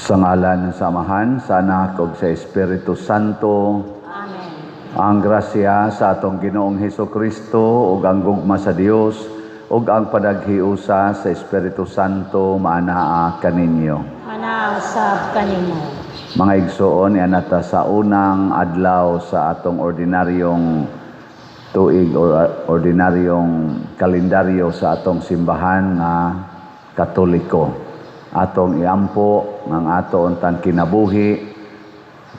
Sa ngalan sa Amahan, sa Anak ug sa Espiritu Santo. Amen. Ang grasya sa atong Ginoong Hesus Kristo ug ang gugma sa Dios ug ang panaghiusa sa Espiritu Santo maanaa kaninyo. Manausab kanimo. Mga igsoon, anata sa unang adlaw sa atong ordinaryong tuig or ordinaryong kalendaryo sa atong simbahan nga Katoliko. Atong iampo ng ato untang kinabuhi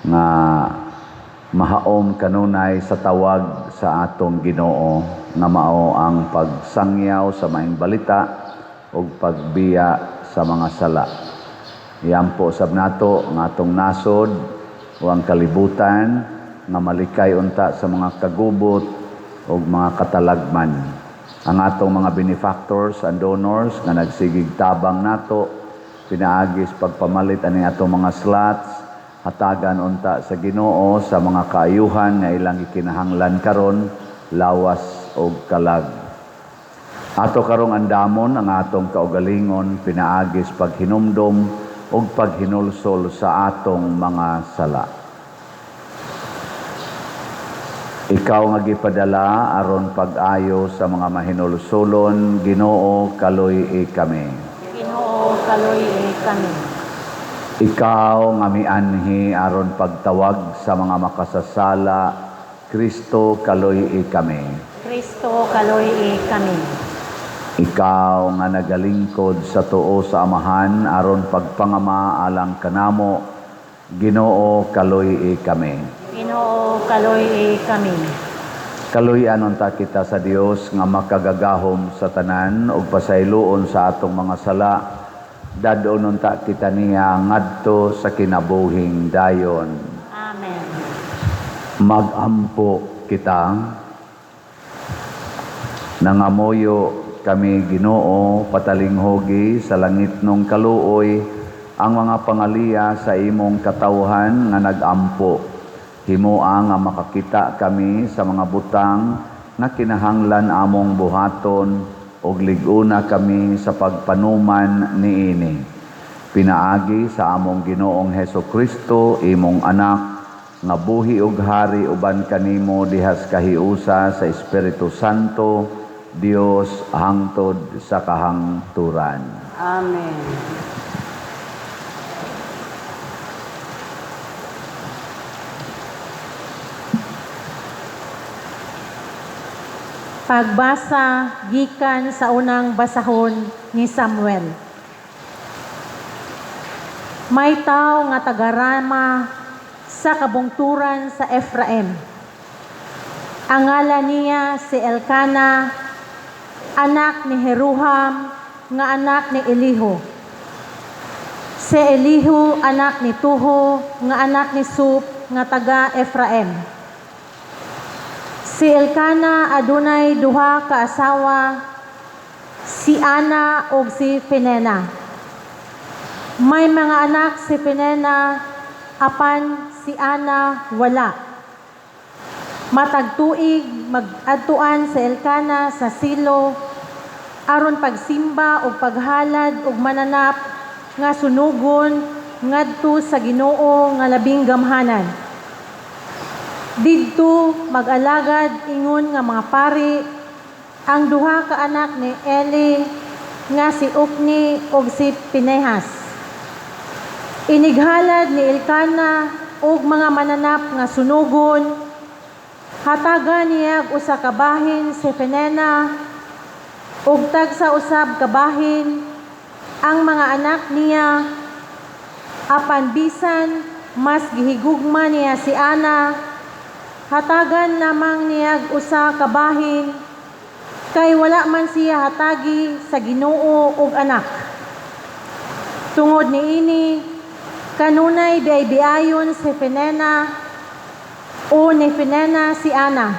nga mahaom kanunay sa tawag sa atong Ginoo nga mao ang pagsangyaw sa maayong balita ug pagbiya sa mga sala. Iampo sab nato ang atong nasod o ang kalibutan nga malikay unta sa mga kagubot ug mga katalagman. Ang atong mga benefactors and donors nga nagsigig tabang nato pinaagi sa pagpamalit ani atong mga slots, hatagan unta sa Ginoo sa mga kaayuhan nga ilang gikinahanglan karon, lawas ug kalag. Ato karong andamon ang atong kaugalingon pinaagi sa paghinumdom ug paghinulsol sa atong mga sala. Ikaw nga gipadala aron pag-ayo sa mga mahinulsolon, Ginoo, kaluy-i kami. Ginoo, kaluy-i kami. Ikaw nga mianhi aron pagtawag sa mga makasasala, Kristo, kaluy-i kami. Kristo, kaluy-i kami. Ikaw nga nagalingkod sa tuo sa Amahan aron pagpangama alang kanamo, Ginoo, kaluy-i kami. Ginoo, kaluy-i kami. Kaluy-an unta kita sa Dios nga makagagahom sa tanan ug pasayloon sa atong mga sala. Dad-on unta kita niya ngadto sa kinabuhing dayon. Amen. Magampo kita. Nangamuyo kami, Ginoo, patalinghugi sa langitnong kaluoy ang mga pangaliya sa imong katawhan nga nagampo. Himoa nga makakita kami sa mga butang nga kinahanglan among buhaton ug lig-una kami sa pagpanuman niini. Pinaagi sa among Ginoong Heso Kristo, imong anak, nga buhi ug hari uban kanimo dihas kahiusa sa Espiritu Santo, Dios hangtod sa kahangturan. Amen. Pagbasa gikan sa unang basahon ni Samuel. May tawo nga taga-Rama sa kabungturan sa Efraim. Ang ngalan niya si Elkana, anak ni Jeroham, nga anak ni Elihu. Si Elihu anak ni Tuho, nga anak ni Sup, nga taga Efraim. Si Elkana adunay duha ka asawa, si Ana ug si Penena. May mga anak si Penena, apan si Ana wala. Matag tuig mag-adtuan si Elkana sa Silo aron pagsimba ug paghalad og mananap nga sunugon ngadto sa Ginoo nga labing gamhanan. Didto mag-alagad ingon nga mga pari ang duha ka anak ni Eli nga si Ofni ug si Pinehas. Inighalad ni Elkana og mga mananap nga sunugon, hatagan niya og usa ka bahin si Penena ug tagsa usab ka bahin ang mga anak niya, apan bisan mas gihigugma niya si Ana, hatagan lamang niya og usa ka bahin, kay wala man siya hatagi sa Ginoo og anak. Tungod niini, kanunay biay-biayon si Penena o ni Penena si Ana.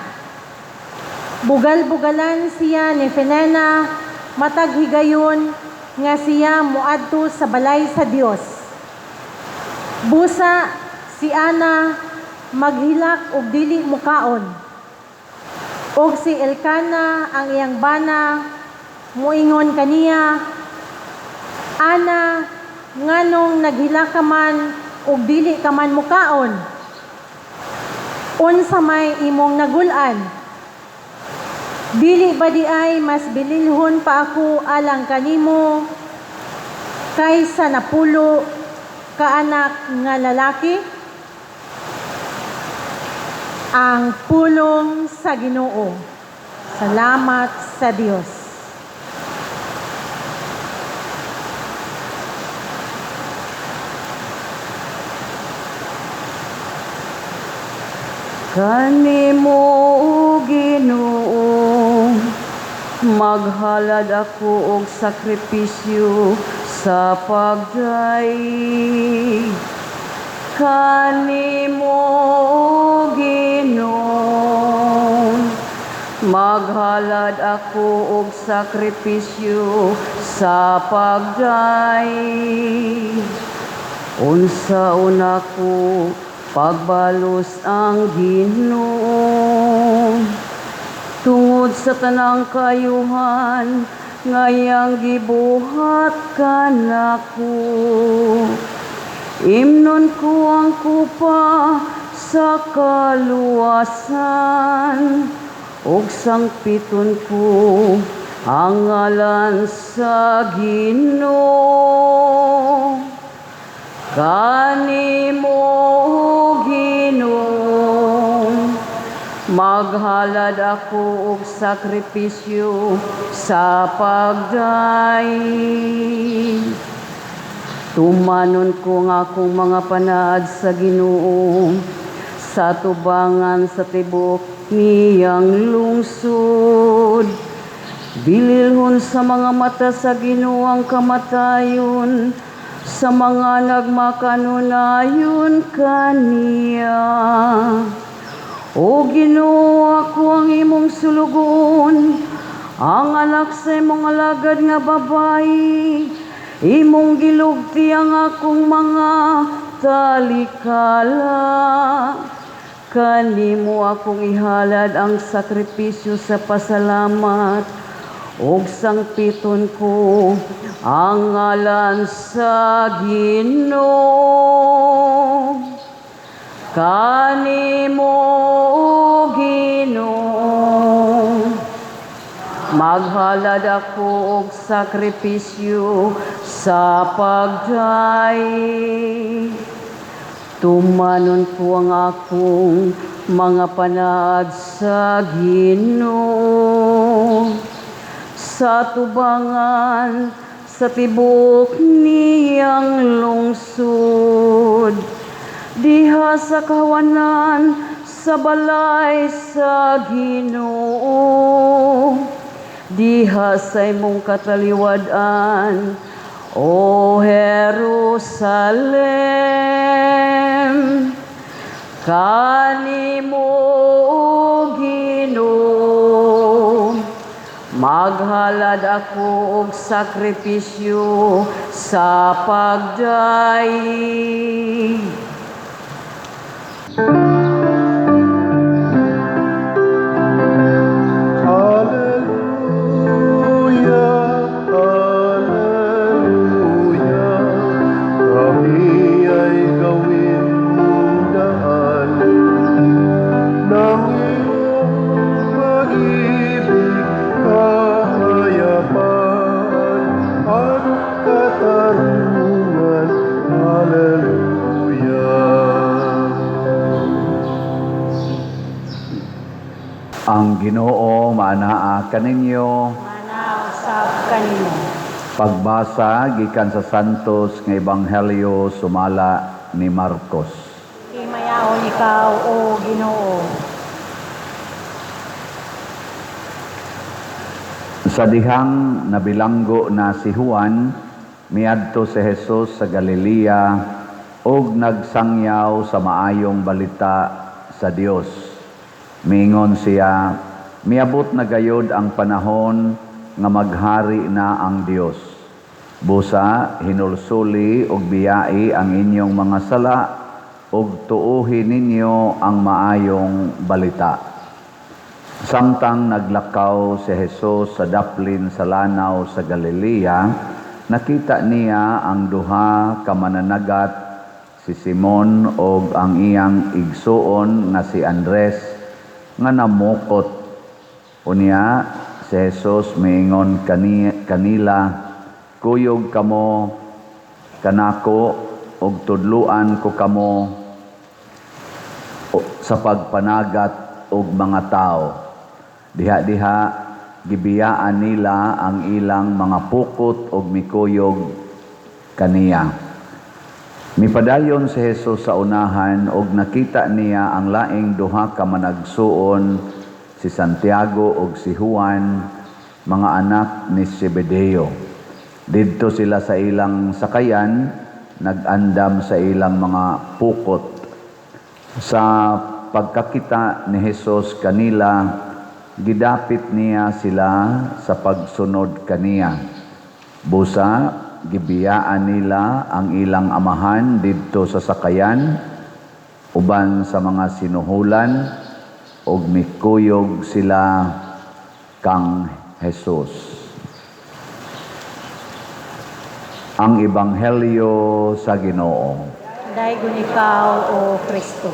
Bugal-bugalan siya ni Penena matag higayon nga siya moadto sa balay sa Dios. Busa si Ana maghilak og dili mukaon. Og si Elkana ang iyang bana muingon kaniya, "Ana, Nganong naghilak ka man ug dili ka man mukaon? Unsa may imong nagul-an? Dili ba diay mas bililhon pa ako alang kanimo kaysa 10 ka anak nga lalaki?" Ang pulong sa Ginoo. Salamat sa Dios. Kanimo, o Ginoo, maghalad ako og sakripisyo sa pagdaig. Kanimo, o Ginoo, maghalad ako og sakripisyo sa pagdaig. Unsaon nako pagbalos ang Ginoo tungod sa tanang kaayuhan nga iyang gibuhat kanako. Imnon ko ang kupa sa kaluwasan ug sangpiton ko ang ngalan sa Ginoo. Kanimo, o Ginoo, maghalad ako og sakripisyo sa pagdaig. Tumanon ko ang akong mga panaad sa Ginoo sa tubangan sa tibuok niyang lungsod. Bililhon sa mga mata sa Ginoo ang kamatayon sa mga nagmakanunayon kaniya. O Ginoo, ako ang imong sulugoon, ang anak sa imong alagad nga babayi. Imong gilugti ang akong mga talikala. Kanimo akong ihalad ang sakripisyo sa pasalamat, ug sangpiton ko ang ngalan sa Ginoo. Kanimo, o Ginoo, maghalad ako og sakripisyo sa pagdaig. Tumanon ko ang akong mga panaad sa Ginoo sa tubangan sa tibuok niyang lungsod. Diha sa kahawanan sa balay sa Ginoo, diha sa imong kataliwad-an, O Jerusalem. Kanimo, o Ginoo, maghalad ako og sakripisyo sa pagdaig. Alleluia, Alleluia, kami ay gawin mong daan ng iyong pag-ibig, kapayapaan at katarungan. Alleluia. Ang Ginoo maanaa kaninyo. Maanaa usab kanimo. Pagbasa gikan sa Santos nga Ebanghelyo sumala ni Marcos. Himayaon ikaw, O Ginoo. Sa dihang nabilanggo na si Juan, miadto si Jesus sa Galilea ug nagsangyaw sa maayong balita sa Dios. Miingon siya, "Miabot na gayod ang panahon nga maghari na ang Dios. Busa hinulsuli ug biyai ang inyong mga sala ug tuohi ninyo ang maayong balita." Samtang naglakaw si Jesus sa daplin sa lanaw sa Galilea, Nakita niya ang duha ka mananagat, si Simon og ang iyang igsuon nga si Andres, nga namukot. Unya si Jesus miingon kanila, "Kuyog kamo kanako og tudluan ko kamo sa pagpanagat og mga tao." Diha-diha gibiyaan nila ang ilang mga pukot og mikuyog kaniya. Mipadayon si Jesus sa unahan og nakita niya ang laing duha ka managsuon, si Santiago ug si Juan, mga anak ni Zebedeo. Didto sila sa ilang sakayan, nag-andam sa ilang mga pukot. Sa pagkakita ni Jesus kanila, gidapit niya sila sa pagsunod kaniya. Busa, gibiyaan nila ang ilang amahan didto sa sakayan uban sa mga sinuhulan ug mikuyog sila kang Jesus. Ang Ebanghelyo sa Ginoo. Daygon ikaw, O Kristo.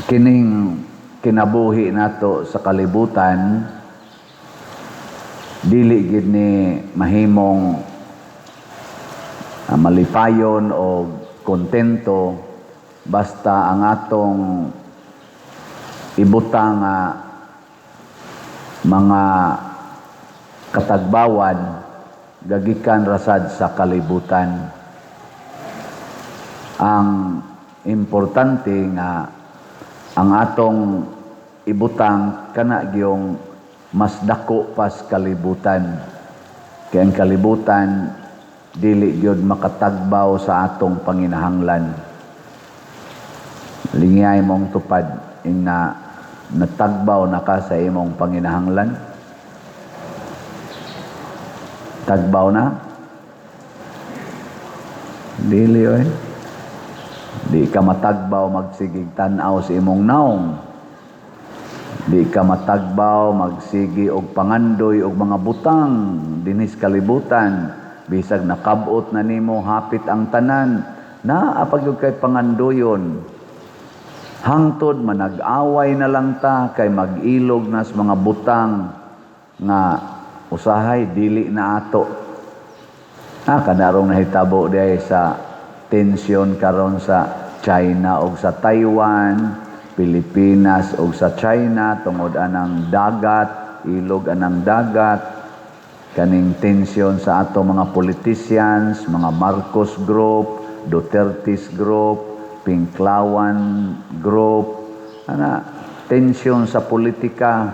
Kining kinabuhi nato sa kalibutan, dili gid ni mahimong malipayon o kontento basta ang atong ibutang nga mga katagbawan gagikan rasad sa kalibutan. Ang importante nga ang atong ibutang kana gyung mas dako pas kalibutan. Kay ang kalibutan dili gyud makatagbaw sa atong panginahanglan. Lingay mong tupad ingna natagbaw na ka sa imong panginahanglan. Tagbaw na? Dili oy. Di ka matagbaw magsigig tan-aw sa imong naong. Di ka matagbaw magsigi og pangandoy og mga butang dinhis kalibutan. Bisag nakabot na nimo hapit ang tanan, naa pa gyud kay pangandoyon. Hangtod manag-away na lang ta kay mag-ilog nas mga butang nga usahay dili na ato. Kanarong nahitabo diay sa tensyon karon sa China og sa Taiwan, Pilipinas og sa China tungod anang dagat, ilog anang dagat, kaning tensyon sa ato mga politicians, mga Marcos Group, Duterte's Group, Pinklawan Group, ana, tensyon sa politika,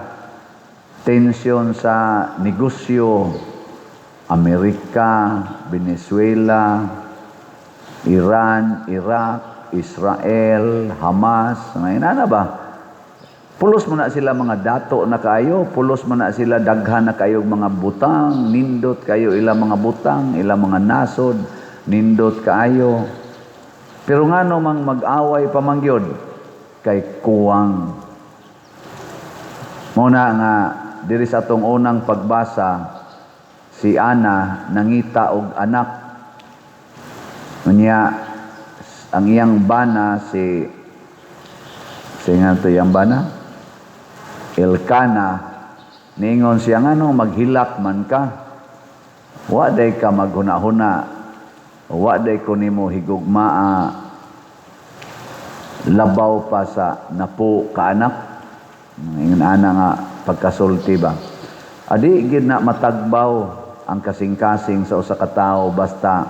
tensyon sa negosyo, Amerika, Venezuela, Iran, Iraq, Israel, Hamas, ngayon na ba? Pulos mo na sila mga dato na kayo, pulos mo na sila daghan na kayo mga butang, nindot kayo ilang mga butang, ilang mga nasod, nindot kayo. Pero ngano mang mag-away pa man gyud kay kuwang. Muna nga diri sa atong unang pagbasa, si Ana nangita og anak. Unya ang iyang bana si nga to iyang bana Elkana, niingon siya ngano maghilak man ka, wa day ka maghuna-huna, wa day ko nimo higugmaa labaw pa sa napo ka anak. Ingon ana nga pagkasulti ba, adi gid na matagbaw ang kasing-kasing sa usa ka tawo basta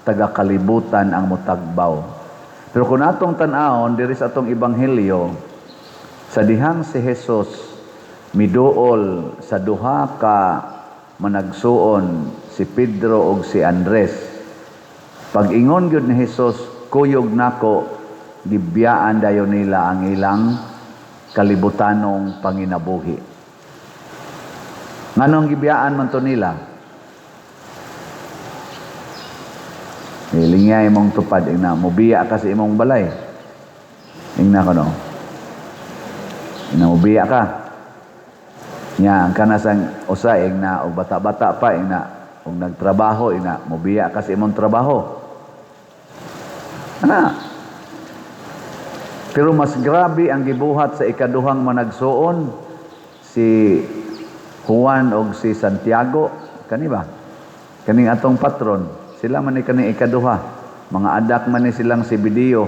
taga-kalibutan ang mutagbaw. Pero kung atong tan-awon diri sa atong ebanghelyo, sa dihang si Jesus miduol sa duha ka managsuon, si Pedro ug si Andres. Pag-ingon gyud ni Jesus, "Kuyog nako," gibiyaan dayon nila ang ilang kalibutanong panginabuhi. Nganong gibiyaan man to nila? Lingya imong tupad, ingna, mubiya ka sa imong balay. Ingna ko no. Ina mobiya ka. Nya ang kanasang usa ing na og bata-bata pa ing na og nagtrabaho ing na mobiya ka sa imong trabaho. Ana. Pero mas grabe ang gibuhat sa ikaduhang managsuon, si Juan og si Santiago, kani ba? Kaning atong patron, sila man ni kaning ikaduha. Mga adak man ni silang Zebedeo.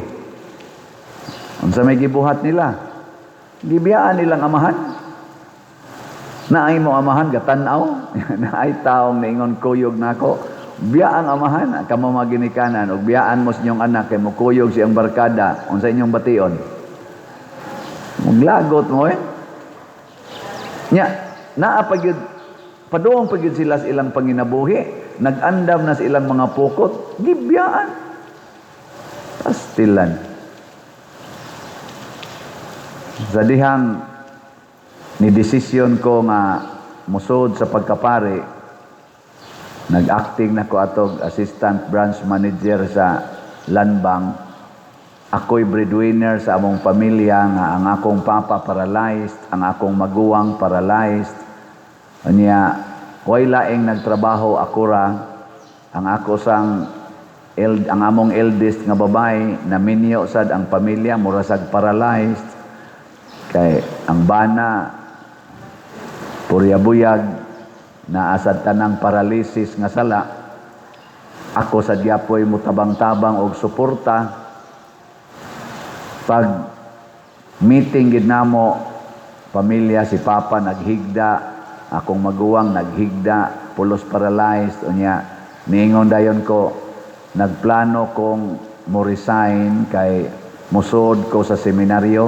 Unsa may gibuhat nila? Gibiyaan nilang amahan. Naay mo amahan gatan-aw, naay taong niingon kuyog nako. Biya ang amahan kamo mga ginikanan ug biyaan mo sa inyong anak kay mokuyog siyang barkada, unsa inyong bation? Muglagot mo eh. Nya, naa pa gyud, paduong pa gyud sila sa ilang panginabuhi, nag-andam na sa ilang mga pukot, gibiyaan. Pastilan. Sa dihang ni desisyon ko nga musod sa pagkapari, nag-acting na ko atog assistant branch manager sa Landbank. Ako'y breadwinner sa among pamilya nga ang akong papa paralyzed, ang akong maguwang paralyzed. Unya, way laing nagtrabaho, ako ra. Ang ako sang ang among eldest nga babae naminyo sad ang pamilya, mura sad paralyzed kay ang bana purya buyag, naa sad tanang paralysis nga sala. Ako sa gyapoy mutabang-tabang og suporta. Pag meeting gid namo pamilya, si papa naghigda, akong maguwang naghigda, pulos paralyzed. Unya niingon dayon ko, nagplano kong mo resign kay musod ko sa seminaryo.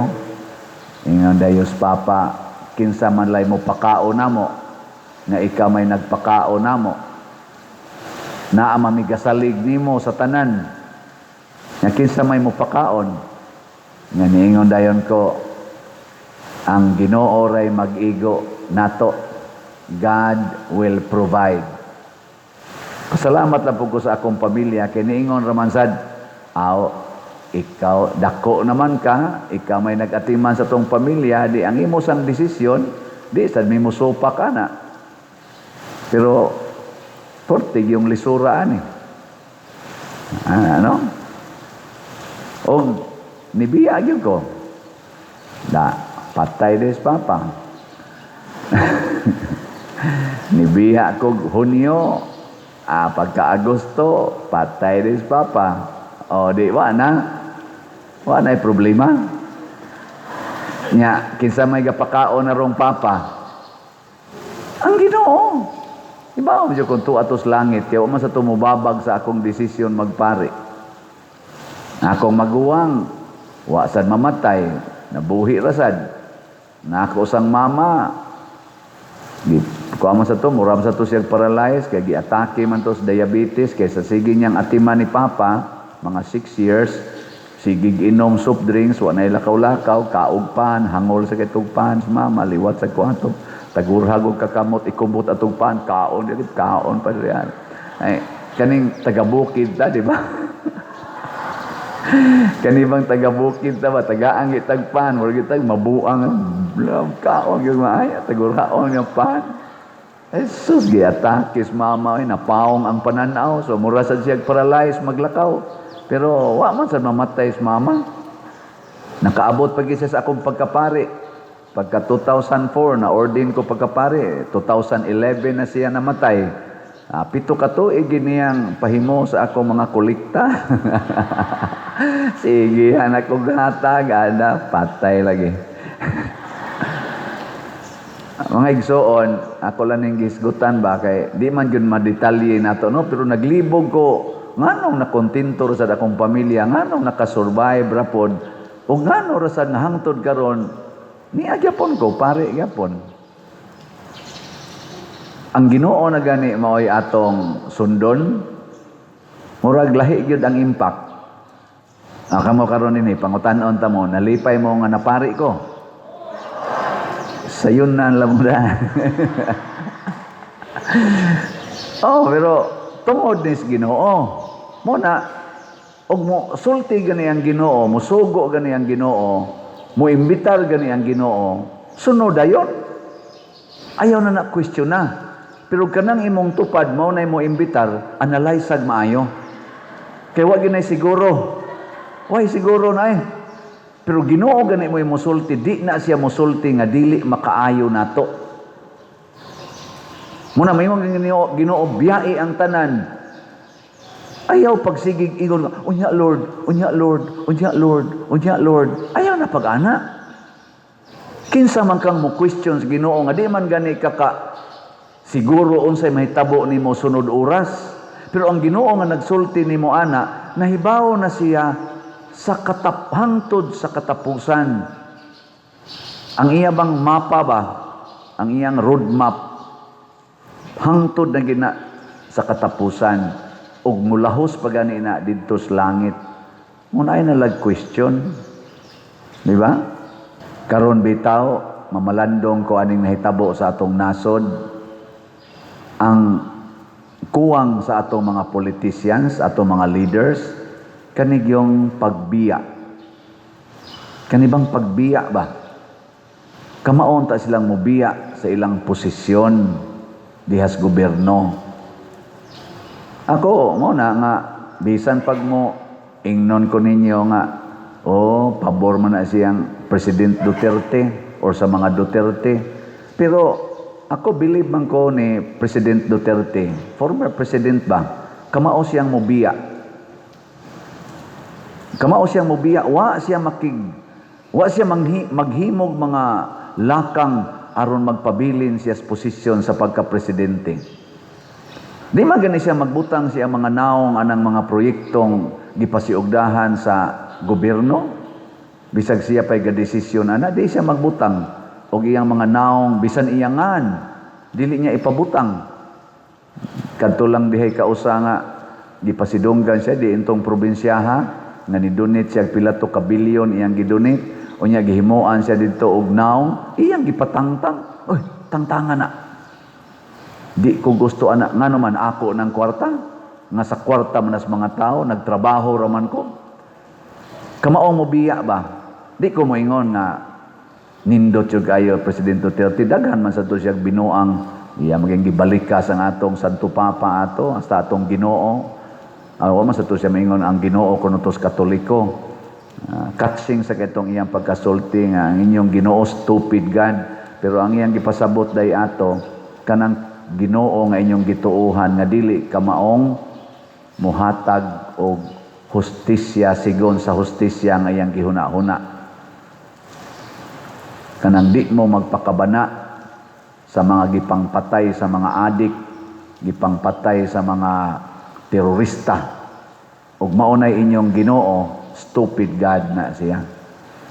Ingon dayos papa, "Kinsa man lay mo pakaon namo nga ikaw may nagpakaon namo? Naa mamigasalig nimo sa tanan nga kinsa may mo pakaon?" Nga niingon dayon ko, "Ang Ginoo ray mag-igo nato. God will provide." Pasalamat lang po ko sa akong pamilya kay niingon raman sad, "Aw, ikaw dako naman ka, ikaw may nag-atiman sa tong pamilya, di ang imo sang desisyon, di sad mi musupa ka na." Pero portig yung lisura ani. Ah, ano? Og nibiya gyud ko. Da, patay des papa. Nibiya ko Hunyo, pagka Agosto, patay des papa. O di wa na. Wa na problema. Nya, kinsa may gapakaon na rong papa? Ang Ginoo. Iba mo kung tuwa atos langit, kaya wa man sa tumubabag sa akong desisyon magpari. Akong maguwang, wa sad mamatay, nabuhi ra sad. Na ako sang mama, di kuha man sa to, mura man sa to siya paralyzed, kay giatake man to sa diabetes, kay sa sige niyang atiman ni papa, mga 6 years, sige inom soft drinks, wa na lakaw-lakaw, kaog pan, hangol sa kitog pan, sa mama, liwat sa kuwato, tagurhag og kakamot, ikubot atong pan, kaon, di kaon pa riyan. Ay, kaning taga-bukid ta, di ba? Kani bang taga-bukid ta ba, tagaan gitag pan, mura gitag mabuang, kaon gyud maaya, tagurhaon nga pan. Jesus, giatake sa mama, ay, napaong ang pananaw. So, mura sad siya paralyzed, maglakaw. Pero, wa man sad mamatay sa mama. Nakaabot pag isa sa akong pagkapari. Pagka 2004, na-ordain ko pagkapari. 2011 na siya namatay. 7 ka tuig niyang pahimo sa akong mga kolekta. Sige, anak ko gatag, ada, patay lagi. Mga igsoon, ako lang ning gisgutan ba kay di man gyud madetalye nato, no, pero naglibog ko nganong nakontento ra sad akong pamilya, nganong nakasurvive ra pod o ngano ra sad nga hangtod karon niya gyapon ko pare gyapon. Ang Ginoo na gani mao'y atong sundon, murag lahi gyud ang impact. Ah, kamo karon dinhi, pangutan-on ta mo, nalipay mo nga napari ko? Sayon na lang mo na. Oh, pero tungod ni sa Ginoo. Mo na og mo sulti gani ang Ginoo, musugo gani ang Ginoo. Mo imbitar gani ang Ginoo, sunod dayon. Ayaw na na question na. Pero kanang imong tupad mao na mo imbitar, analyze maayo. Kay wa gyud siguro. Way siguro na eh. Pero Ginoo gani mo musulti, di na siya musulti nga dili makaayo nato. Muna maingon Ginoo, Ginoo biyai ang tanan. Ayaw pagsigig ingon, "Unya Lord, unya Lord, unya Lord, unya Lord." Ayaw na pag-ana. Kinsa man kang mo questions Ginoo nga di man gani ka ka siguro unsay mahitabo nimo sunod oras. Pero ang Ginoo nga nagsulti nimo ana, nahibaw na siya sa hangtod sa katapusan. Ang iya bang mapa ba? Ang iyang roadmap hangtod na gina sa katapusan ug mulahos pa gani na didto sa langit. Muna ay nalag question. Di ba? Karon bitaw, mamalandong ko aning nahitabo sa atong nasod. Ang kuwang sa atong mga politicians, atong mga leaders, kanigyong pagbiya. Kanibang pagbiya ba? Kamaon ta silang mubiya sa ilang posisyon dihas gobyerno. Ako, mo na nga, bisan pag mo, ingnon ko ninyo nga, oh, pabor man na siyang President Duterte or sa mga Duterte. Pero ako, believe man ko ni President Duterte, former president ba, kamao siyang mubiya. Kamao siyang mubiya, wa siya maghimog mga lakang aron magpabilin siya sa posisyon sa pagka-presidente. Di man gani siya magbutang siya mga naong anang mga proyektong gipasiugdahan sa gobyerno. Bisag siya pa'y gadesisyon ana, di siya magbutang og iyang mga naong bisan iyangan, dili niya ipabutang. Kadto lang dihay kausa nga gipasidunggan siya di intong probinsyaha nga ni-donate siya pila to ka bilyon iyang gidonate, unya gihimuan siya didto og naong, iyang gipatangtang. "Oy, tangtangan na. Di ko gusto ana." Ngano man, ako ng kwarta nga sa kwarta man as mga tao nagtrabaho ra man ko. Kamao mo biya ba? Di ko moingon nga nindot jud kayo President Duterte. Daghan man sa to siya binuang, iya maging gibalikas ang atong Santo Papa ato, hasta atong Ginoo. Wa man sa to siya moingon ang Ginoo kuno tos Katoliko. Catching sa katong iyang pagkasulti nga ang inyong Ginoo stupid God, pero ang iyang gipasabot day ato kanang Ginoo nga inyong gituohan nga dili kamaong muhatag og hustisya sigon sa hustisya nga iyang gihuna-huna, kanang di mo magpakabana sa mga gipangpatay sa mga adik, gipangpatay sa mga terorista, ug maunay inyong Ginoo, stupid God na siya.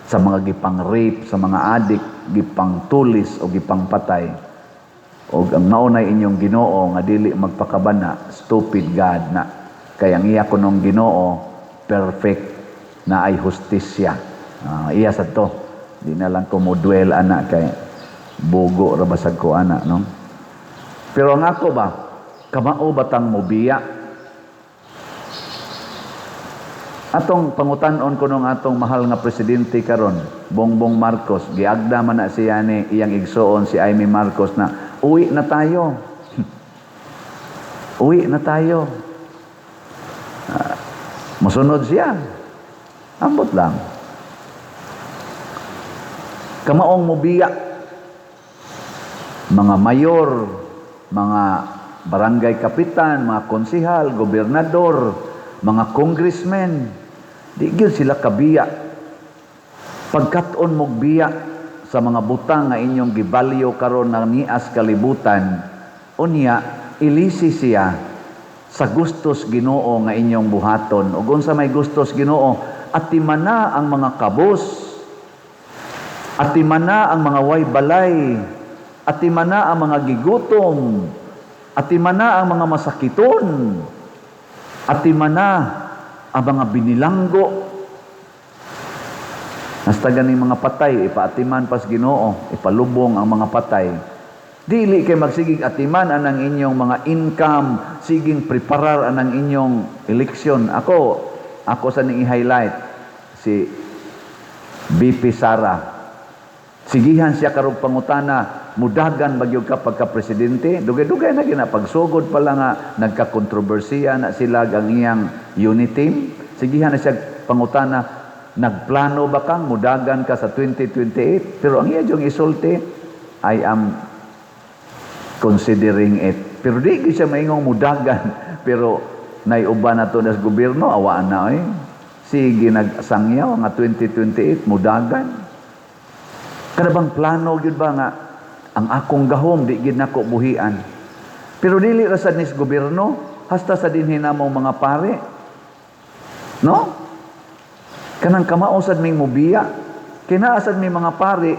Sa mga gipang-rape sa mga adik, gipangtulis o gipangpatay, og ang maunay inyong Ginoo nga dili magpakabana, stupid God na. Kay ang iya kunong Ginoo perfect na ay hustisya. Iya sa to. Di na lang ko mo dwell ana kay bugo ra basag ko ana, no? Pero ang ako ba, kamao batang mobiya? Atong pangutan-on ko nung atong mahal nga presidente karon, Bongbong Marcos, giagda man na siya ni iyang igsuon si Imee Marcos na uwi na tayo. Uwi na tayo. Musunod siya. Ambot lang. Kamaong mobiya. Mga mayor, mga barangay kapitan, mga konsihal, gobernador, mga congressmen, di gyud sila kabiya. Pagkat-on mog biya sa mga butang nga inyong gibalyo karon na nias kalibutan, unya ilisi siya sa gustos Ginoo nga inyong buhaton. Ug unsa may gustos Ginoo? Atimana ang mga kabos, atimana ang mga way balay, atimana ang mga gigutom, atimana ang mga masakiton, atimana ang mga binilanggo. Hasta ganing mga patay, ipaatiman pas Ginoo, ipalubong ang mga patay. Dili kay magsigig atiman anang inyong mga income, siging preparar anang inyong eleksyon. Ako sa ning i-highlight si VP Sara. Sigihan siya karong pangutana, mudagan ba gyud ka pagka presidente? Dugay-dugay na gina pagsugod pa lang nga nagkakontrobersiya na sila ang iyang unity. Sigihan na siya pangutana, nagplano ba kang mudagan ka sa 2028? Pero ang iya yung isulti, "I am considering it." Pero di gyud siya maingong mudagan. Pero naiuban na to nas gobyerno, awaan na eh. Sige, nagsangyaw nga 2028 mudagan. Kada bang plano gyud ba nga ang akong gahom di gyud nako buhian? Pero dili ra sad nis gobyerno, hasta sa dinhi namong mga pare. No? Kanang kamao sad ming mubiya. Kinaa sad mi mga pare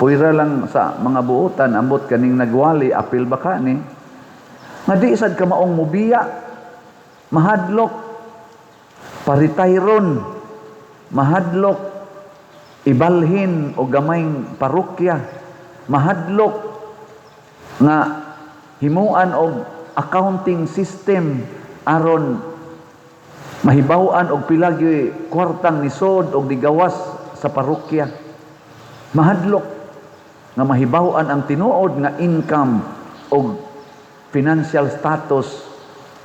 puwera lang sa mga buotan, ambot kaning nagwali, apil ba ka ni? Nga di sad kamaong mubiya, mahadlok, paritayron, mahadlok, ibalhin o gamayng parokya, mahadlok nga himuan og accounting system aron mahibaw-an og pila gyuy kwartang nisod og digawas sa parokya. Mahadlok nga mahibaw-an ang tinuod nga income og financial status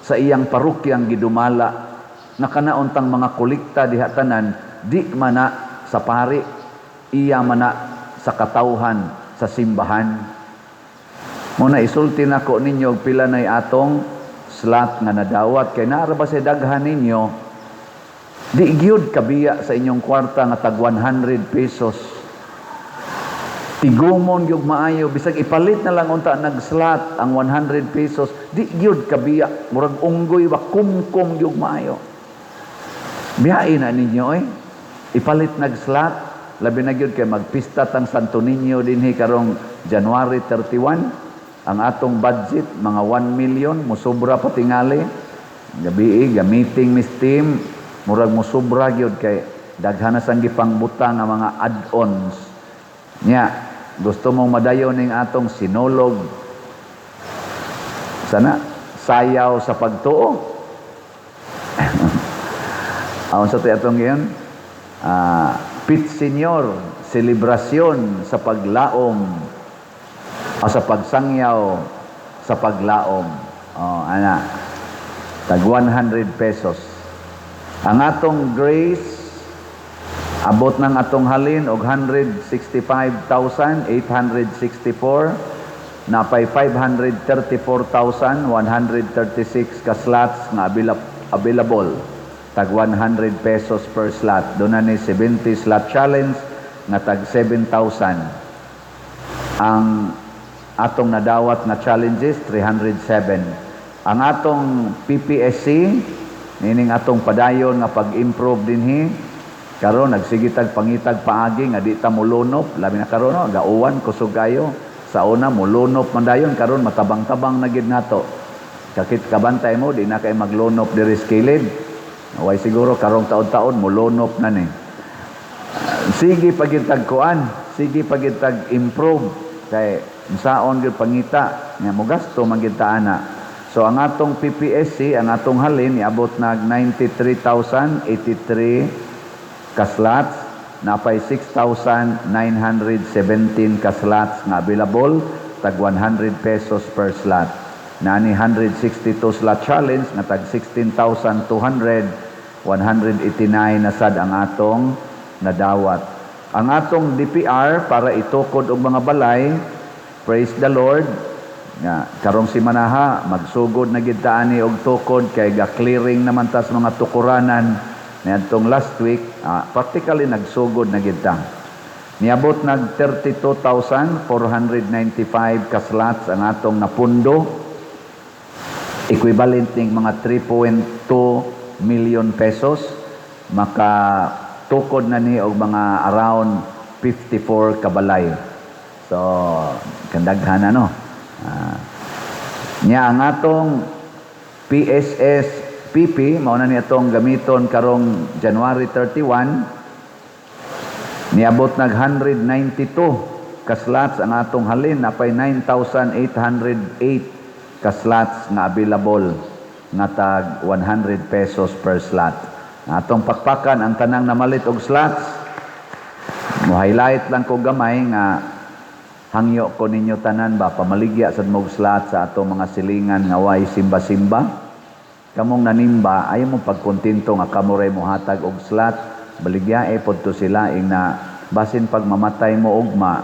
sa iyang parokyang gidumala, nga kanauntang mga kolekta diha tanan di mana sa pari, iya mana sa katawhan sa simbahan. Mo na isulti nako ninyo og pila nay atong slot nga nadawat, kay naa ra ba sa daghan ninyo di gyud kabiya sa inyong kwarta nga tag 100 pesos. Tigumon gyud maayo, bisag ipalit na lang unta nag-slot ang 100 pesos, di gyud kabiya, murag unggoy ba, kumkum gyud maayo. Biyain na ninyo eh. Ipalit nag-slot, labi na gyud kay magpista tang Santo Niño dinhi karong January 31. Ang atong budget mga 1 million, musobra pa tingali. Gabi ga meeting mis team, murag musobra gyud kay daghan na sang gipangbutang nga mga add-ons. Nya, gusto mong madayon ning atong sinulog sana sayaw sa pagtuo. Aon sa atong ngayon? Pit Senior, selebrasyon sa paglaom o sa pagsangyaw sa paglaom. Oh, ana. Tag 100 pesos. Ang atong grace, abot ng atong halin og 165,864, napay 534,136 ka slots nga available, tag 100 pesos per slot. Doon na ni 70 slot challenge nga tag 7,000. Ang atong nadawat nga challenges, 307. Ang atong PPSC, nining atong padayon nga pag-improve dinhi karon, nagsigitag pangitag paagi nga di ta molunop, labi na karon, no, gauwan, kusog kayo. Sa una molunop man dayon, karon matabang-tabang na gid nato. Kakit kabantay mo, di na kay maglunop diri sa kilid. Way siguro karong taon-taon molunop na ni. Sige pagitag kuan, sige pagitag improve kay saon gyud pangita nya mogasto man gyud ta ana. So ang atong PPSC, ang atong halin niabot nag 93,083 ka slots, napay 6,917 ka slots nga available, tag 100 pesos per slot. Nani 162 slot challenge nga tag 16,200, 189 na sad ang atong nadawat. Ang atong DPR para itukod og mga balay, praise the Lord, nga karong simanaha magsugod na gid ta ani og tukod kay ga clearing naman tas mga tukuranan niadtong last week, practically nagsugod na gid ta. Niabot nag 32,495 ka slots ang atong napundo, equivalent ning mga 3.2 million pesos, maka tukod na ni og mga around 54 kabalay. So kandaghan ano. Nya ang atong PSS PP, mao na ni atong gamiton karong January 31, niabot nag 192 ka slots ang atong halin, napay 9,808 ka slots nga available nga tag 100 pesos per slot. Ang atong pakpakan ang tanang namalit og slots. Mo highlight lang ko gamay nga hangyo ko ninyo tanan ba, pamaligya sad mo slot sa atong mga silingan nga way simba-simba. Kamong nanimba, ayaw mo pagkontento nga kamo ray mohatag og slot, baligyae pod to sila ing na basin pag mamatay mo ugma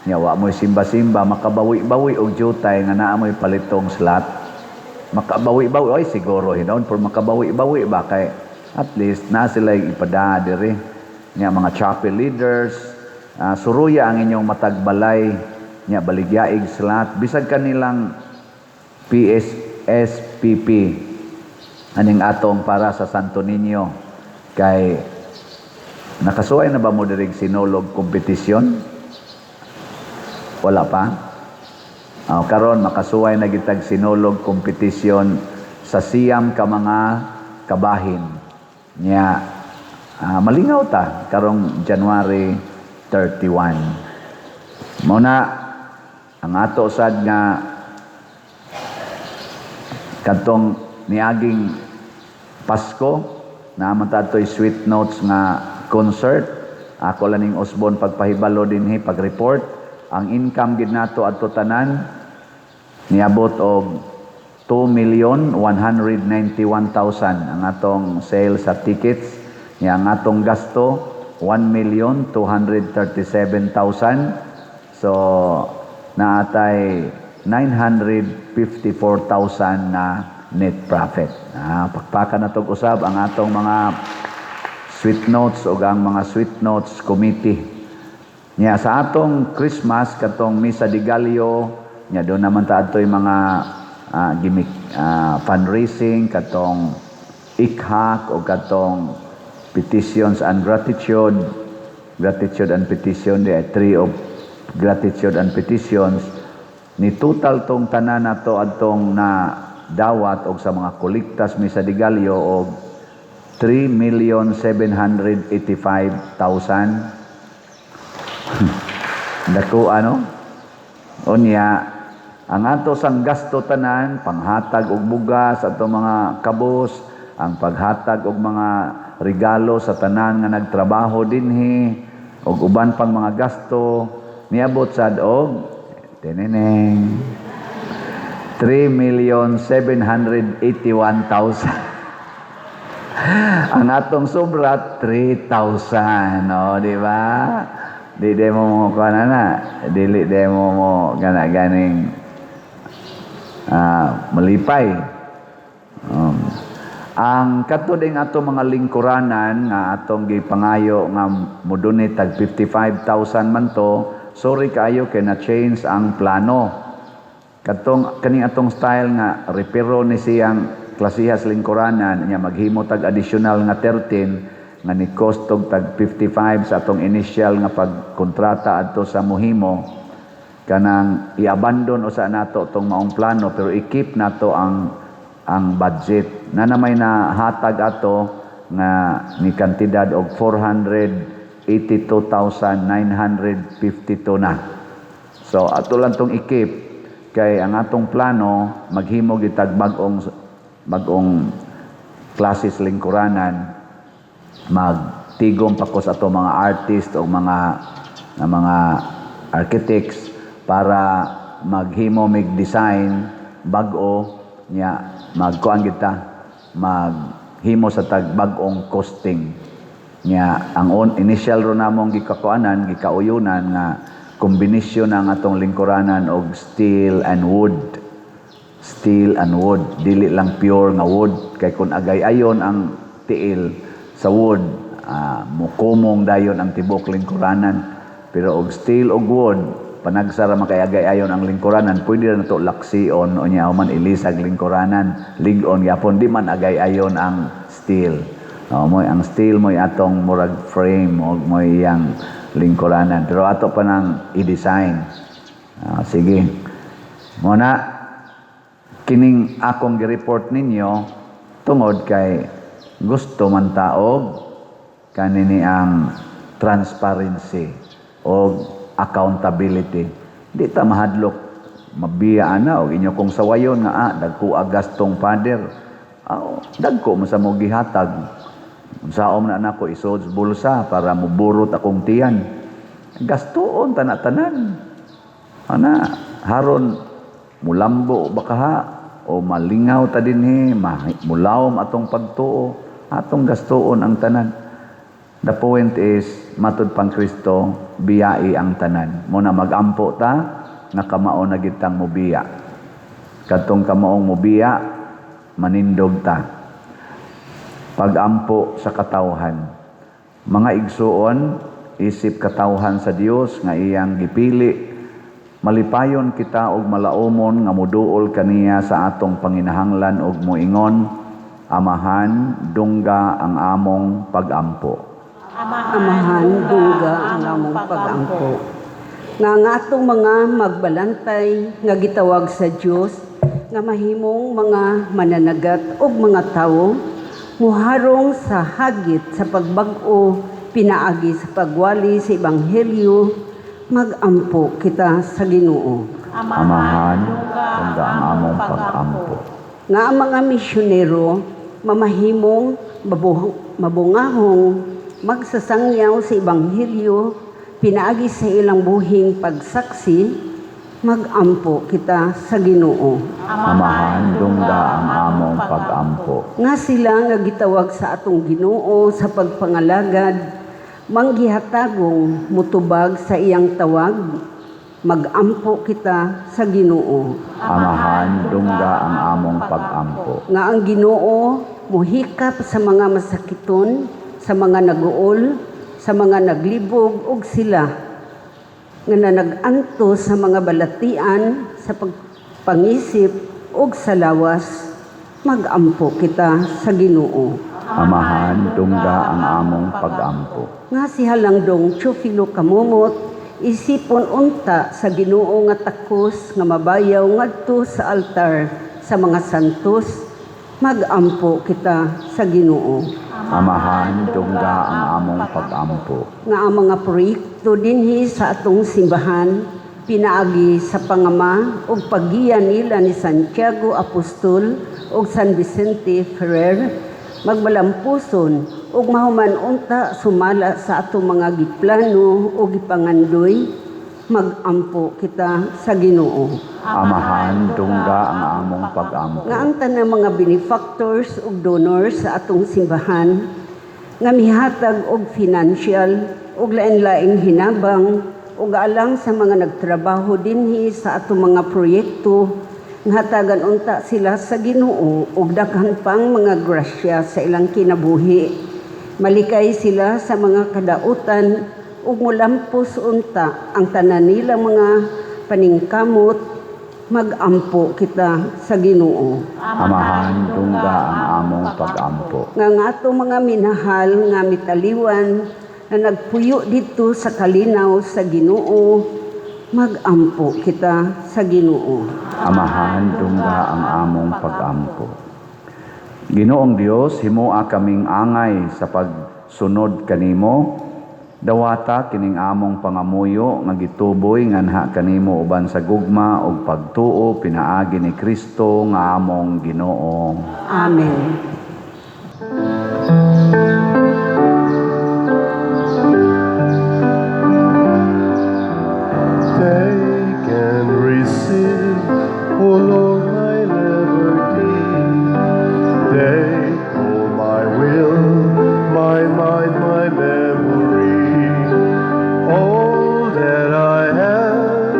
nya wa mo'y simba-simba, makabawi-bawi og jutay nga naa mo'y palitong slot. Makabawi-bawi oy siguro hinon, pero makabawi-bawi ba kay at least na sila ipada diri nya. Mga chapel leaders, suruya ang inyong matagbalay nya baligyaig slot bisag kanilang PSSPP aning atong para sa Santo Niño. Kay nakasuway na ba mo dirig Sinulog competition? Wala pa. Oh, karon makasuway na gitag Sinulog competition sa 9 ka mga kabahin nya. Malingaw ta karong January 31. Mao na ang ato sad nga kadtong niaging Pasko naa man ta adtoy Sweet Notes nga concert. Ako lang ning usbon pagpahibalo dinhi, pag-report ang income gid nato adto tanan niabot og 2,191,000 ang atong sale sa tickets nya. Ang atong gasto, 1,237,000, so naatay 954,000 na net profit. Pakpakan na tog usab ang atong mga Sweet Notes o ang mga Sweet Notes Committee. Nya sa atong Christmas katong Misa de Gallo nya, doon naman ta adtoy mga gimmick, fundraising katong ikhak o katong petitions and gratitude, gratitude and petition, the tree of gratitude and petitions. Ni total tong tanan nato adtong na dawat og sa mga kolektas Misa de Gallo og 3,785,000. Dako ano? Unya, ang ato sang gasto tanan, panghatag og bugas ato mga kabus, ang paghatag og mga regalo sa tanan nga nagtrabaho dinhi, og uban pang mga gasto, niabot sad og teneneng 3,781,000. Ang atong sobra, 3,000, no, di ba? Di mo mo kuan na, dili di mo mo gana ganing malipay. Ang kadto ding ato mga lingkuranan nga atong gipangayo nga modonate tag 55,000 man to, sorry kaayo kay na change ang plano. Katong kaning atong style nga repero ni siyang klasihas lingkuranan nya maghimo tag additional nga 13 nga ni cost og tag 55 sa atong initial nga pagkontrata adto sa mohimo, kanang i-abandon usa nato tong maong plano, pero i-keep nato ang budget na namay na hatag ato nga ni kantidad og 482,952 na. So ato lang tong i-keep kay ang atong plano maghimo gitag bag-ong bag-ong klases lingkuranan, magtigom pa ko sa ato mga artist o mga architects para maghimo mig design bag-o nya magkuan kita maghimo sa tag bag-ong costing nya. Ang initial ro namong gikakuanan, gikauyunan nga kombinasyon ang atong lingkuranan og steel and wood, steel and wood, dili lang pure nga wood, kay kung agay ayon ang tiil sa wood, mukumong dayon ang tibok lingkuranan. Pero og steel og wood, panagsara man kay agay ayon ang lingkuranan, pwede na to laksion o nya man ilisag lingkuranan, lig-on gyapon, di man agay ayon ang steel. Oh, mo'y ang steel mo'y atong murag frame o mo'y iyang lingkuranan, pero ato pa nang i-design. Sige mo na kining akong gi-report ninyo tungod kay gusto man taog kanini ang transparency o accountability. Di ta mahadlok mabiya ana og inyo kong sawayon nga dagko gastong father. Dagko man sa mo gihatag. Unsaon na nako isod sa bulsa para muburot akong tiyan. Gastuon tanan-tanan. Ana, haron mulambo ba kaha o malingaw ta dinhi, mulawom atong pagtuo, atong gastuon ang tanan. The point is, matud pang Kristo, biyai ang tanan. Muna magampo ta, nga kamao na gitang mubiya. Kadtong kamaong mubiya, manindog ta. Pagampo sa katawhan. Mga igsuon, isip katawhan sa Dios nga iyang gipili, malipayon kita og malaumon nga muduol kaniya sa atong panginahanglan og moingon, "Amahan, dungga ang among pagampo." Amahan, dungga ang among pagampo. Nga ang atong mga magbalantay nga gitawag sa Dios nga mahimong mga mananagat ug mga tawo muharong sa hagit sa pagbag-o pinaagi sa pagwali sa ebanghelyo, magampo kita sa Ginoo. Amahan, dungga ang among pagampo. Nga ang mga misyonero mamahimong mabungahong magsasangyaw sa ebanghelyo pinaagi sa ilang buhing pagsaksi, magampo kita sa Ginoo. Amahan, dungga ang among pagampo. Nga sila nga gitawag sa atong Ginoo sa pagpangalagad manggihatagong mutubag sa iyang tawag, magampo kita sa Ginoo. Amahan, dungga ang among pagampo. Nga ang Ginoo muhikap sa mga masakiton, sa mga naguol, sa mga naglibog ug sila nga nanaganto sa mga balatian sa pagpangisip ug sa lawas, magampo kita sa Ginoo. Amahan, dungga ang among pagampo. Nga si Halangdong Teofilo Camomot isipon unta sa Ginoo nga takos nga mabayaw ngadto sa altar sa mga santos, magampo kita sa Ginoo. Amahan, dungga ang among pagampo. Nga ang mga proyekto dinhi sa atong simbahan pinaagi sa pangama ug paggiya nila ni Santiago Apostol ug San Vicente Ferrer magmalampuson ug mahuman unta sumala sa atong mga giplano ug gipangandoy, magampo kita sa Ginoo. Amahan, dungga ang among pagampo. Nga ang tanang mga benefactors ug donors sa atong simbahan nga mihatag og financial ug lain-laing hinabang ug alang sa mga nagtrabaho dinhi sa atong mga proyekto, nga hatagan unta sila sa Ginoo og daghan pang mga grasya sa ilang kinabuhi, malikay sila sa mga kadautan ug mulampos unta ang tanan nilang mga paningkamot, magampo kita sa Ginoo. Amahan, dungga ang among pagampo. Nga ang atong mga minahal nga mitaliwan na nagpuyo dito sa kalinaw sa Ginoo, magampo kita sa Ginoo. Amahan, dungga ang among pagampo. Ginoong Dios, himoa kaming angay sa pagsunod kanimo. Dawata kining among pangamuyo nga gituboy nganha kanimo uban sa gugma ug pagtuo pinaagi ni Kristo nga among Ginoo. Amen. Take and receive, O Lord, my liberty. Take all my will, my mind, my memory. All that I have,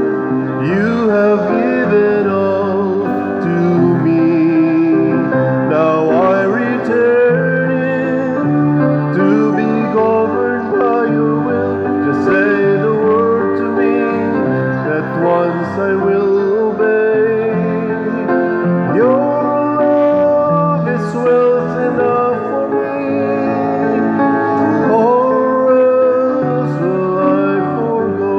you have given all to me. Now I return it to be governed by your will. Just say the word to me, at once I will obey. Your love is wealth enough for me, or else will I forego.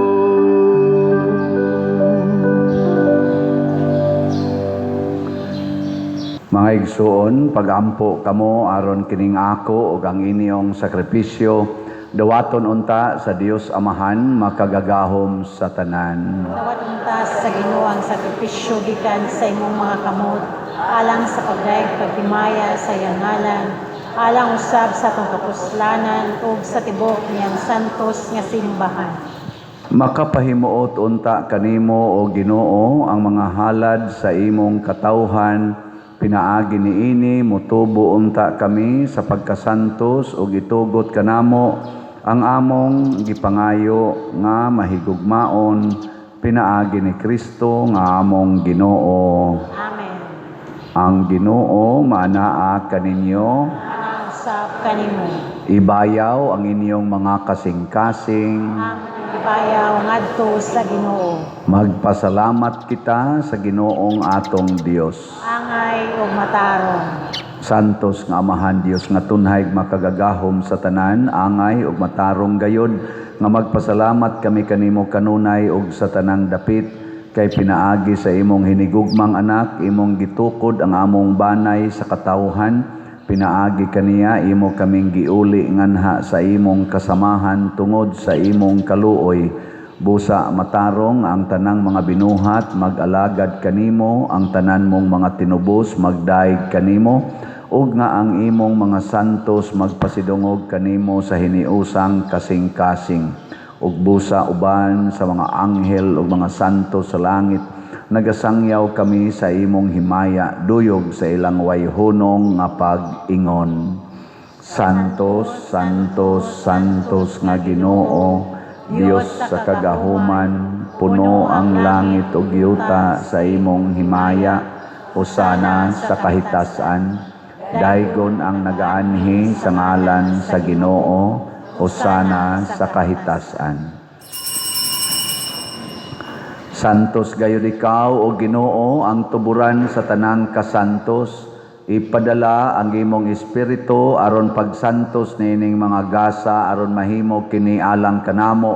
Mga igsuon, pagampo kamo aron kining ako ug ang inyong sakripisyo dawaton unta sa Dios Amahan makagagahom sa tanan. Dawat unta sa Ginoo ang sakripisyo gikan sa imong mga kamot alang sa pagdayeg paghimaya sa iyang ngalan, alang usab sa atong kapuslanan ug sa tibuok niyang santos nga simbahan. Makapahimuot unta kanimo, o Ginoo, ang mga halad sa imong katawhan. Pinaagi niini motubo unta kami sa pagkasantos ug itugot kanamo ang among gipangayo nga mahigugmaon, pinaagi ni Kristo nga among Ginoo. Amen. Ang Ginoo maanaa kaninyo. Ang usab kanimo. Ibayaw ang inyong mga kasing-kasing. Ang ibayaw ngadto sa Ginoo. Magpasalamat kita sa Ginoong atong Dios. Angay ug matarong. Santos nga Amahan Dios nga tunhay makagagahom sa tanan, angay ug matarong gayod nga magpasalamat kami kanimo kanunay ug sa tanang dapit, kay pinaagi sa imong hinigugmang anak imong gitukod ang among banay sa katawhan. Pinaagi kaniya imo kaming giuli nganha sa imong kasamahan tungod sa imong kaluoy. Busa matarong ang tanang mga binuhat mag-alagad kanimo, ang tanan mong mga tinubos magdaig kanimo, ug nga ang imong mga santos magpasidungog kanimo sa hiniusang kasing-kasing. Ug busa uban sa mga anghel ug mga santos sa langit, nagasangyaw kami sa imong himaya, duyog sa ilang wayhunong nga pag-ingon. Santos, Santos, Santos nga Ginoo, Dios sa kagahuman, puno ang langit ug yuta sa imong himaya, hosana sa kahitasan. Daygon ang nagaanhi sa ngalan sa Ginoo, hosana sa kahitasan. Santos gayud ikaw, o Ginoo, ang tuburan sa tanang kasantos. Ipadala ang imong espiritu aron pagsantos niining mga gasa, aron mahimo kini alang kanamo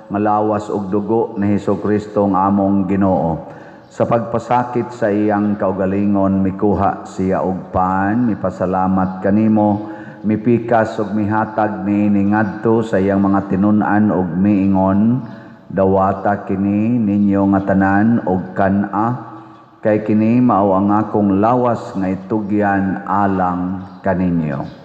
nga lawas ug dugo ni Hesukristo nga among Ginoo. Sa pagpasakit sa iyang kaugalingon, mikuha siya og pan, mipasalamat kanimo, mipikas ug mihatag niini ngadto sa iyang mga tinun-an ug miingon, dawata kini ninyo nga tanan og kan-a, kay kini mao ang akong lawas nga itugyan alang kaninyo.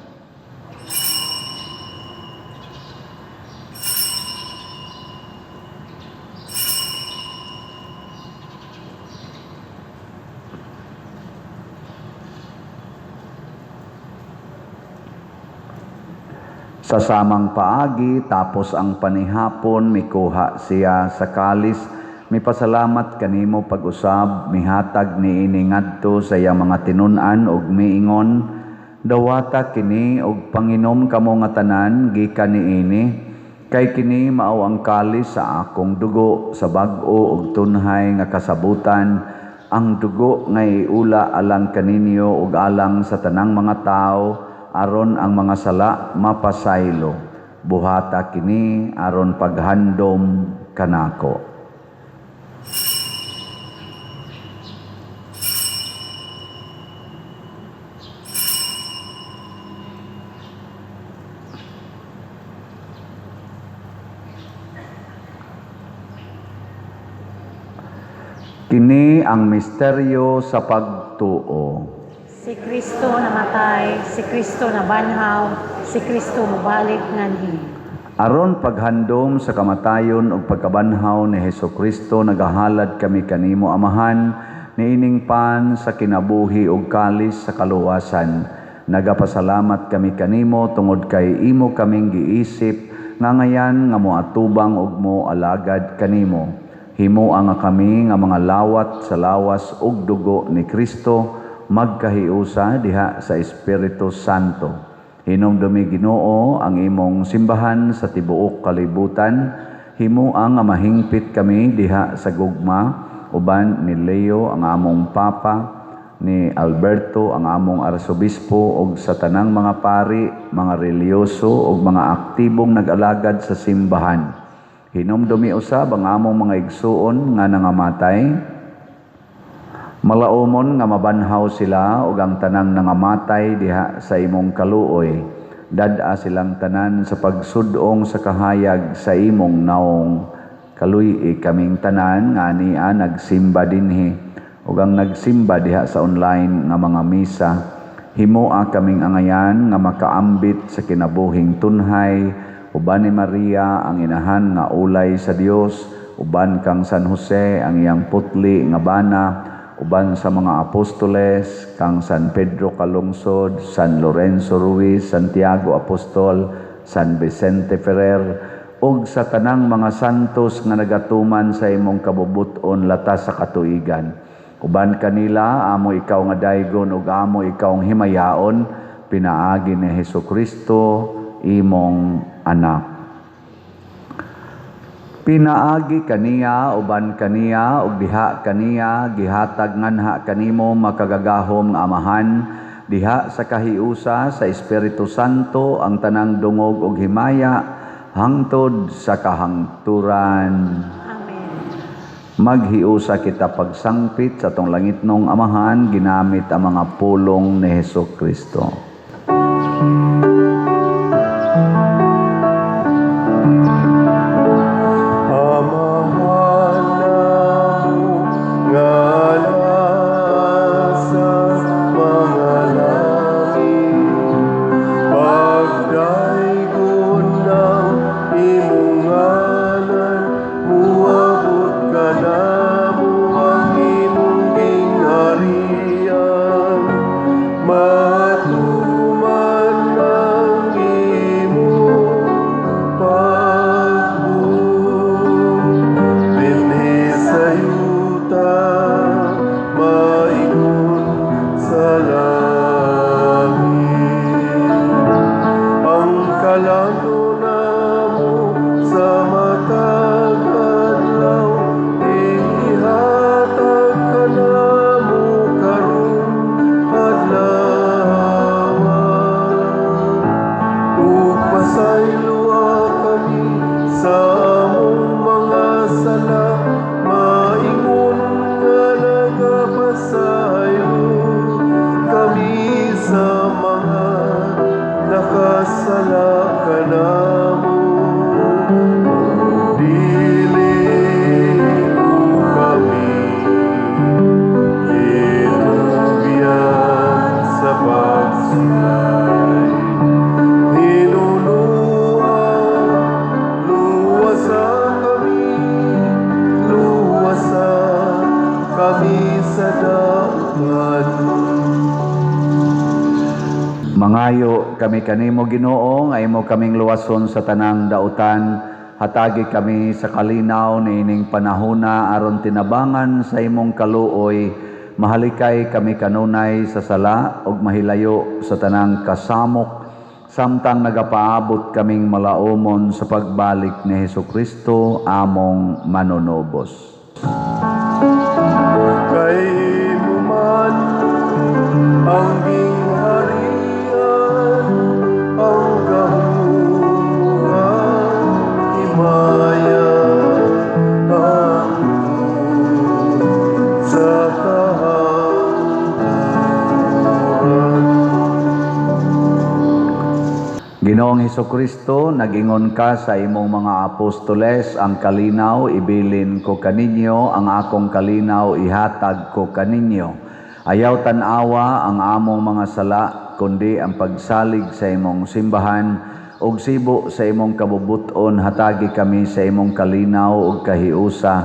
Sa samang paagi, tapos ang panihapon, mikuha siya sa kalis, mipasalamat kanimo pag-usab, mihatag niini ngadto sa iyang mga tinun-an ug miingon, dawata kini og panginom kamo nga tanan gikan niini, kay kini mao ang kalis sa akong dugo sa bag-o ug tunhay nga kasabutan, ang dugo nga iula alang kaninyo ug alang sa tanang mga tawo, aron ang mga sala mapasaylo. Buhata kini aron paghandom kanako. Kini ang misteryo sa pagtuo. Si Kristo namatay, si Kristo nabanhaw, si Kristo mobalik nganhi. Aron paghandom sa kamatayon ug pagkabanhaw ni Hesukristo, nagahalad kami kanimo Amahan, niining pan sa kinabuhi ug kalis sa kaluwasan. Nagapasalamat kami kanimo tungod kay imo kaming giisip nga ngayan nga moatubang ug moalagad kanimo. Himoa nga kami nga mga lawat sa lawas ug dugo ni Kristo, magkahiusa diha sa Espiritu Santo. Hinumdumi Ginoo ang imong simbahan sa tibuok kalibutan. Himoa nga mahingpit kami diha sa gugma uban ni Leo ang among Papa, ni Alberto ang among Arsobispo, ug sa tanang mga pari, mga reliyoso ug mga aktibong nag-alagad sa simbahan. Hinumdumi usab ang among mga igsuon nga nangamatay. Malaumon nga mabanhaw sila ug ang tanang nangamatay diha sa imong kaluoy. Dad-a silang tanan sa pagsud-ong sa kahayag sa imong naong. Kaluy-i kaming tanan nga ania nagsimba dinhi ug ang nagsimba diha sa online nga mga misa. Himoa kaming angayan nga makaambit sa kinabuhing tunhay, Uban ni Maria ang inahan nga ulay sa Dios, uban kang San Jose ang iyang putli nga bana, uban sa mga apostoles, kang San Pedro Calungsod, San Lorenzo Ruiz, Santiago Apostol, San Vicente Ferrer, ug sa tanang mga santos nga nagatuman sa imong kabubut-on latas sa katuigan. Uban kanila, amo ikaw nga daygon ug amo ikaw ang himayaon, pinaagi ni Hesus Kristo, imong anak. Pinaagi kaniya, uban kaniya, ug diha kaniya, gihatag nganha kanimo makagagahom nga Amahan, diha sa kahiusa sa Espiritu Santo ang tanang dungog ug himaya hangtod sa kahangturan. Amen. Maghiusa kita pagsangpit sa atong langitnong Amahan ginamit ang mga pulong ni Hesus Kristo. Amahan namo nga naa sa mga langit, pagdaygon ang imong ngalan, muabot kanamo ang imong gingharian, matuman ang imong pagbuot dinhi sa yuta maingon sa langit. Ang kalamnon namo sa matag adlaw ihatag kanamo karong adlaw, ug pasayloa kami sa among mga sala maingon nga nagapasaylo kami sa mga nakasala kanamo. Dili mo kami itugyan sa pagsulay, hinunua luwasa kami, luwasa kami sa dautan. Mangayo kami kanimo, Ginoo, nga imo kaming luwason sa tanang dautan. Hatagi kami sa kalinaw niining panahona aron tinabangan sa imong kaluoy mahalikay kami kanunay sa sala ug mahilayo sa tanang kasamok samtang nagapaabot kaming malaumon sa pagbalik ni Hesukristo among manunubos. Kay imo man ang gingharian, ang gahom, ang himaya, hangtod sa kahangturan. Ginoong Hesukristo, nagingon ka sa imong mga apostoles, "Ang kalinaw ibilin ko kaninyo, ang akong kalinaw ihatag ko kaninyo." Ayaw tan-awa ang among mga sala, kundi ang pagsalig sa imong simbahan, ug sibo sa imong kabubut-on hatagi kami sa imong kalinaw ug kahiusa,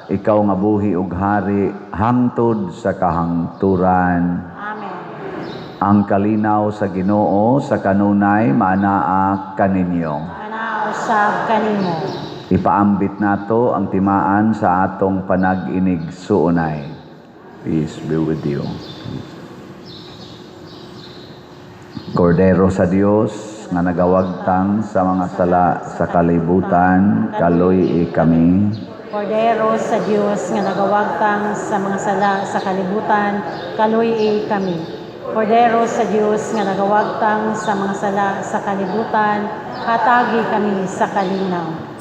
ikaw nga buhi ug hari hangtod sa kahangturan. Amen. Ang kalinaw sa Ginoo sa kanunay maanaa kaninyo. Maanaa usab kanimo. Ipaambit nato ang timaan sa atong panag-inigsuonay. Peace be with you. Kordero sa Dios nga nagawagtang sa mga sala sa kalibutan, kaluy-i kami. Kordero sa Dios nga nagawagtang sa mga sala sa kalibutan, kaluy-i kami. Kordero sa Dios nga nagawagtang sa mga sala sa kalibutan, hatagi kami sa kalinaw.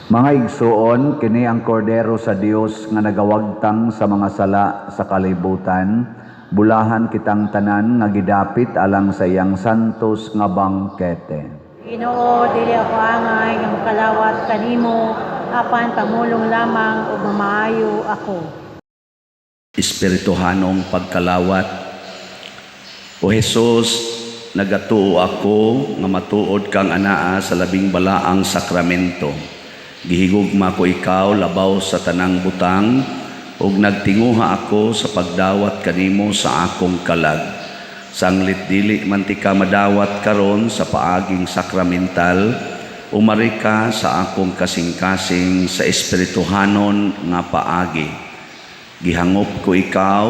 Mga igsuon, kini ang kordero sa Dios nga nagawagtang sa mga sala sa kalibutan. Bulahan kitang tanan nga gidapit alang sa iyang santos nga bangkete. Ginoo, dili ako angay nga mokalawat kanimo, apan pamulong lamang ug mamaayo ako. Espirituhanong pagkalawat. O Jesus, nagatuo ako nga matuod kang anaa sa labing balaang sakramento. Gihigugma ko ikaw labaw sa tanang butang ug nagtinguha ako sa pagdawat kanimo sa akong kalag. Sanglit dili man tika madawat karon sa paaging sakramental, umari ka sa akong kasing-kasing sa espirituhanon nga paagi. Gihangop ko ikaw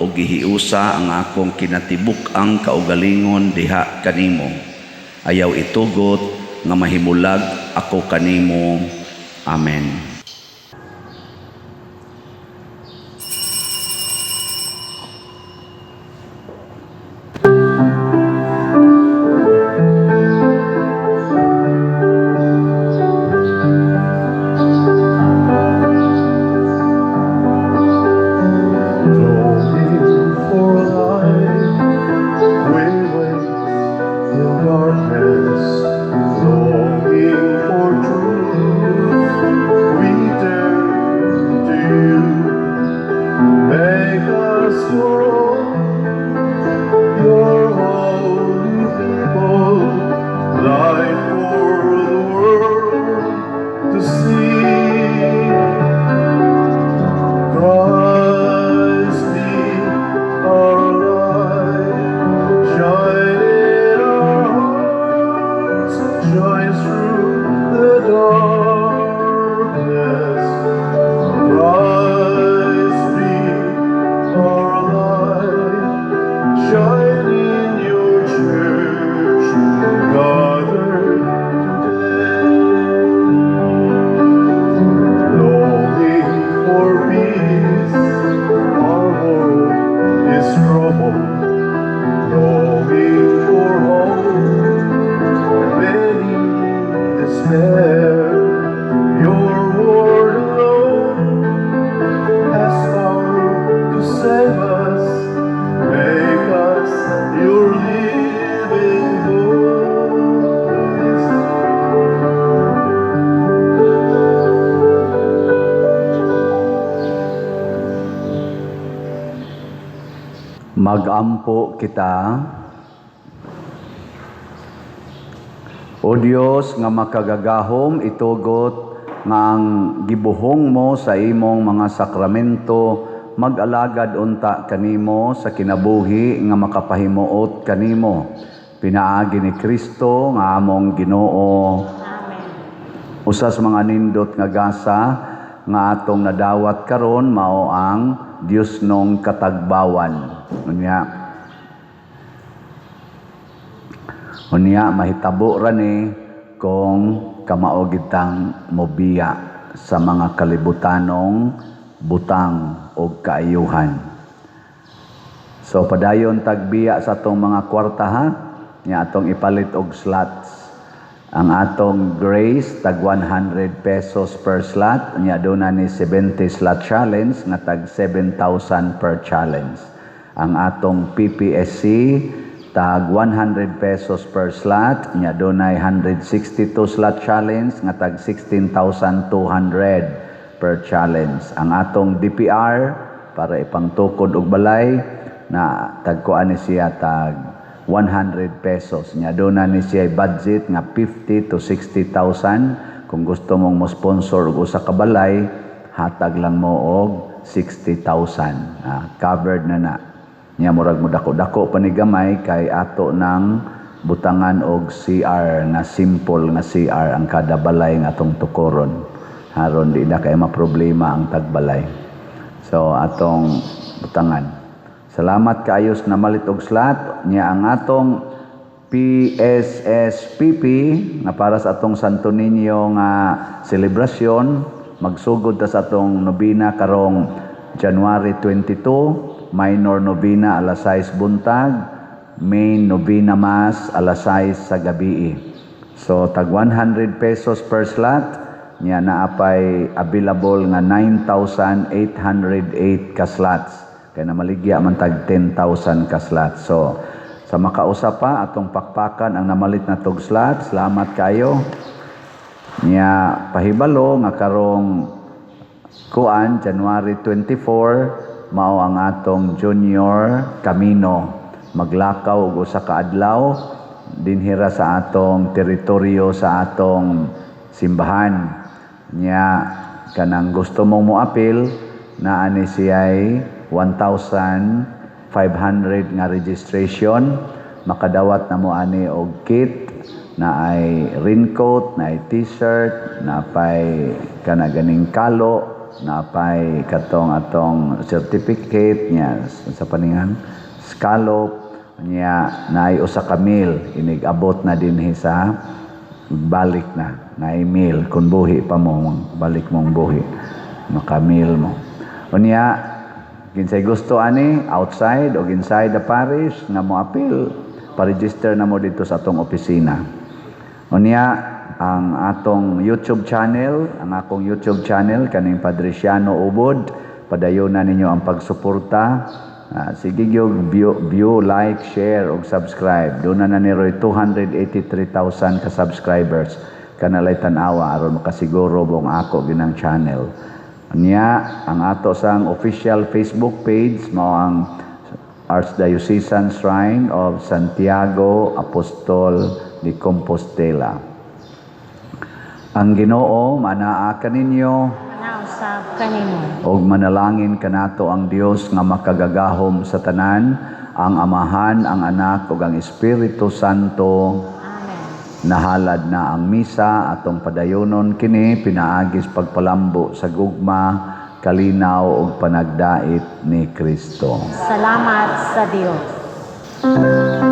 o gihiusa ang akong kinatibuk-ang kaugalingon diha kanimo. Ayaw itugot nga mahimulag ako kanimo. Amen. Longing for light, we wait in darkness. Longing for truth, we turn to you. Make us your own, your holy people, light for the world to see. Christ be our light, shine in our hearts, shine through the darkness. Christ be our light, shine in your church, gathered today. Longing for peace, our world is troubled. Longing for hope, many despair. Your word alone has power to save us. Make us your living voice. Magampo kita. O Dios nga makagagahom, itugot nga ang gibuhong mo sa imong mga sakramento mag-alagad unta kanimo sa kinabuhi nga makapahimuot kanimo, pinaagi ni Kristo nga among Ginoo. Amen. Usa sa mga nindot nga gasa nga atong nadawat karon mao ang Dios nong katagbawan. Unya mahitabo ra ni kung kamao gitang mobiya sa mga kalibutanong butang og kaayuhan. So padayon tagbiya sa atong mga kwarta ha, nya atong ipalit og slots. Ang atong Grace tag 100 pesos per slot, nya aduna ni 70 slot challenge nga tag 7,000 per challenge. Ang atong PPSC tag 100 pesos per slot, nya dunay 162 slot challenge nga tag 16,200 per challenge. Ang atong DPR para ipangtukod og balay na tagkuan ni siya tag 100 pesos. Nya aduna ni siya budget nga 50 to 60,000. Kung gusto mong mo sponsor og usa ka balay, hatag lang mo og 60,000. Covered na na. Nya murag mo dako-dako pa ni gamay kay ato nang butangan og CR nga simple nga CR ang kada balay nga atong tukoron. Haron di na kay maproblema ang tagbalay. So atong butangan. Salamat kaayo sa namalit og slot. Nya ang atong PSSPP nga para sa atong Santo Niño nga selebrasyon, magsugod ta sa atong nobena karong January 22, minor novena alas 6 buntag, main novena mass alas 6 sa gabi. So tag 100 pesos per slot, nya naapay available nga 9,808 ka slots. Kay namaligya man tag 10,000 ka slots. So sa makausa pa atong pakpakan ang namalit na tog slot. Salamat kayo. Nya pahibalo nga karong kuan January 24 mao ang atong Junior Camino. Maglakaw og usa ka adlaw dinhi ra sa atong teritoryo, sa atong simbahan. Nya kanang gusto mong moapil, naa ni siya'y 1,500 nga registration. Makadawat na mo ani og kit na ay raincoat, na ay T-shirt, na pay kana ganing kalo, na pay katong atong certificate niya sa paningan scallop niya, na ay usa ka meal inig abot na dinhi sa balik na na meal. Kung buhi pa mo, balik mong buhi, maka-meal mo. Unya kinsay gusto ani outside o inside the parish nga moapil, pa-register na mo dito sa atong opisina. Unya ang atong YouTube channel, ang akong YouTube channel kaning Padriciano Ubod, padayon na ninyo ang pagsuporta. Sige gyud view, view, like, share ug subscribe. Duna na ni Roy 283,000 ka subscribers. Kanalay tan-awa aron makasiguro buong ako ginang channel. Nya ang ato sang official Facebook page mao ang Archdiocesan Shrine of Santiago Apostol de Compostela. Ang Ginoo manaa kaninyo. Manausab kanimo. Og manalangin kanato ang Dios nga makagagahom sa tanan, ang Amahan, ang Anak ug ang Espiritu Santo. Amen. Nahalad na ang misa, atong padayonon kini pinaagis pagpalambo sa gugma, kalinaw ug panagdait ni Kristo. Salamat sa Dios.